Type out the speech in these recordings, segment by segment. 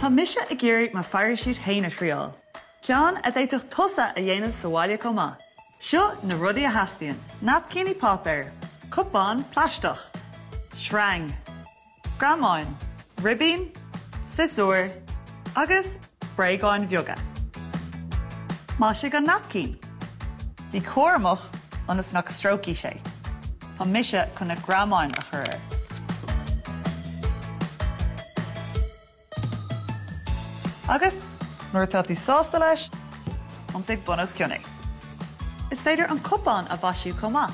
Tá mise ag iarraidh mo pharaisiút féin a thriáil. Ceann a d'fhéadfadh tusa a dhéanamh sa bhaile chomh maith. Seo na rudaí a theastaíonn, naipcíní páipéir, cupán plaisteach, sreang, greamáin, ribín, siosúr agus bréagáin bheaga. Maisigh an naipcín. Bí cúramach ionas nach stróicfidh sé. Tá mise chun na greamáin a chur air. Agus nuair atá tú sásta leis, iompaigh bun os cionn é. Is féidir an cupán a mhaisiú chomh maith.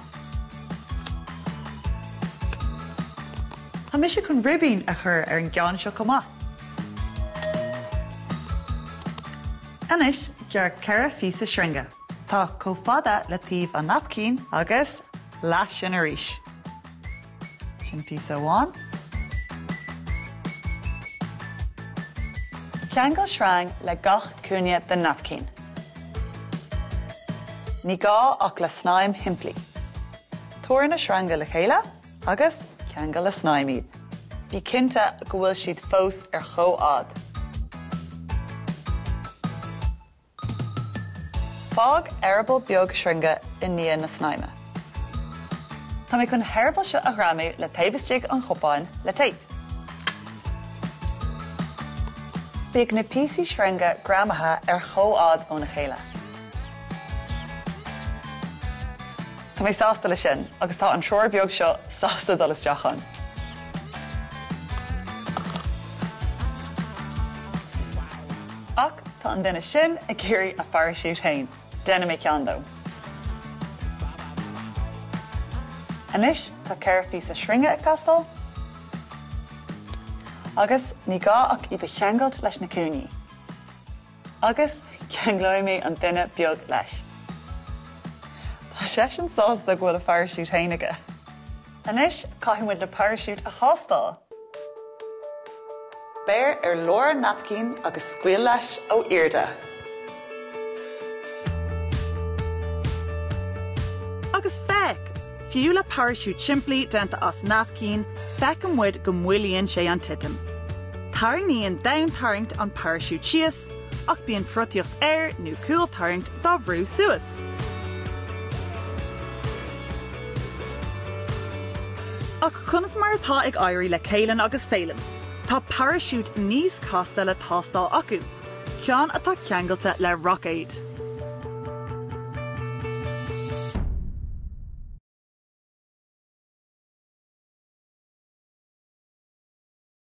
Tá mise chun ribín a chur ar an gceann seo chomh maith. Anois, gearr 4 phíosa sreinge. Tá chomh fada le taobh an naipcín agus leath sin arís. Sin píosa amháin. Ceangail sreang le gach cúinne den naipcín. Ní gá ach le snaidhm shimplí. Tabhair na sreanga le chéile agus ceangail le snaidhm iad. Bí cinnte go bhfuil siad fós ar chomhfhad. Fág eireaball beag sreinge i ndiaidh na snaidhme. Tá mé chun an t-eireaball seo a ghreamú le taobh istigh an chupáin le téip. Bíodh na píosaí sreinge greamaithe ar chomhfhad óna chéile. Tá mé sásta leis sin agus tá an triúr beag seo sásta dul isteach ann. Ach tá an duine sin ag iarraidh a pharaisiút féin. Déanfaidh mé ceann dó. Anois tá 4 phíosa sreinge ag teastáil. Agus ní gá ach iad a cheangailt leis na cúinní. Agus ceanglóidh mé an duine beag leis. Tá seisean sásta go bhfuil a pharaisiút féin aige. Anois caithfidh muid na paraisiúit a thástáil. Beir ar lár an naipcín agus scaoil leis ó airde. Agus féach! Fiú le paraisiút simplí déanta as naipcín, feiceann muid go moillíonn sé an titim. Tarraingíonn domhantarraingt an paraisiút síos, ach bíonn friotaíocht aeir nó cúltarraingt dá bhrú suas. Ach conas mar atá ag éirí le Caelan agus Féilim? Tá paraisiút níos casta le tástáil acu, ceann atá ceangailte le roicéad.